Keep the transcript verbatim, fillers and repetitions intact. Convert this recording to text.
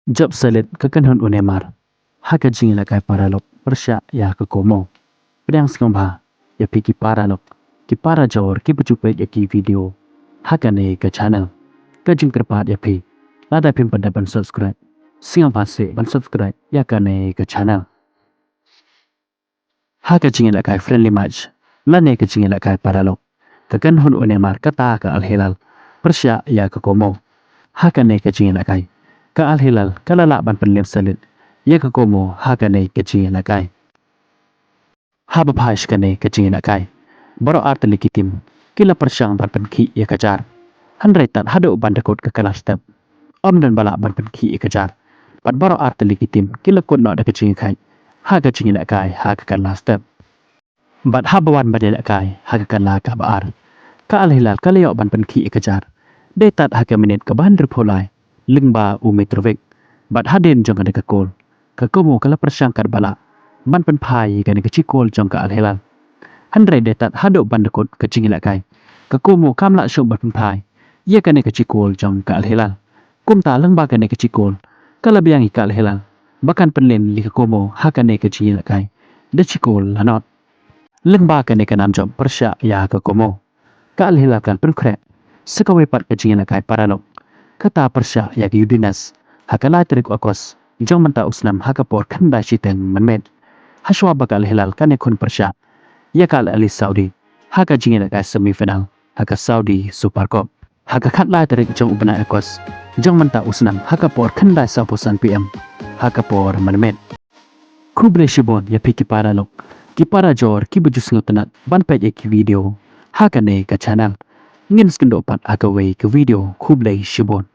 Jop salit ka kynhun u Neymar ha ka jingïalehkai paralok pyrshah ïa ka Como. Pdiang sngewbha ïa phi ki paralok, ki para jor kiba ju peit ïa ki video ha kane ka channel. Ka jingkyrpad ïa phi, lada phim pat da ban subscribe, sngewbha seh ban subscribe ïa kane ka channel. Ha ka jingïalehkai friendly match lane ka jingïalehkai paralok, ka kynhun u Neymar kata ka Al Hilal pyrshah ïa ka Como. Ha kane ka jingïalehkai, ka Al Hilal ka la lah ban pynlip salit ïa ka Como ha kane ka jingïalehkai. Haba phai sha kane ka jingïalehkai, baroh artylli ki tim ki la pyrshang ban pynkhih ïa ka jar, hynrei tad haduh ban da kut ka kylla step, ym don ba lah ban pynkhih ïa ka jar. Bad baroh artylli ki tim ki la kut noh da ka jingïakhaid ha ka jingïalehkai ha ka kylla step. Bad haba wan ban ïalehkai ha ka kylla kaba ar, ka Al Hilal ka la ïoh ban pynkhih ïa ka jar, dei tad ha ka minit kaba hynriewphew lai, lyngba u Mitrovic. Bad hadien jong kane ka kol, ka Como ka la pyrshang katba lah ban pynphai ïa kane ka jingkol jong ka Al Hilal, hynrei dei tad haduh ban da kut ka jingïalehkai, ka Como kam lah shuh ban pynphai ïa kane ka jingkol jong ka Al Hilal. Kumta lyngba kane ka jingkol, ka la biang ïa ka Al Hilal ba kan pynlip ïa ka Como ha kane ka jingïalehkai da jingkol la nod. Lyngba kane ka nam jop pyrshah ïa ka Como, ka Al Hilal kan pynkhreh sa kawei pat ka jingïalehkai paralok, kata pyrshah ïa ka Udinese ha ka lai tarik Agos jong mynta u snem ha ka por khyndai shiteng mynmiet. Hashwa ba ka Al Hilal kan ïakhun pyrshah ïa ka Al Ahli Saudi ha ka jingïalehkai semi final ha ka Saudi Super Cup ha ka khatlai tarik jong u bnai Agos jong mynta u snem ha ka por khyndai sawphew san P M ha ka por mynmiet. Khublei shibun ïa phi ki paralok, ki para jor kiba ju sngewtynnat ban peit ïa ki video ha kane ka channel. Ngin sa ïakynduh pat ha kawei ka video. Khublei shibun.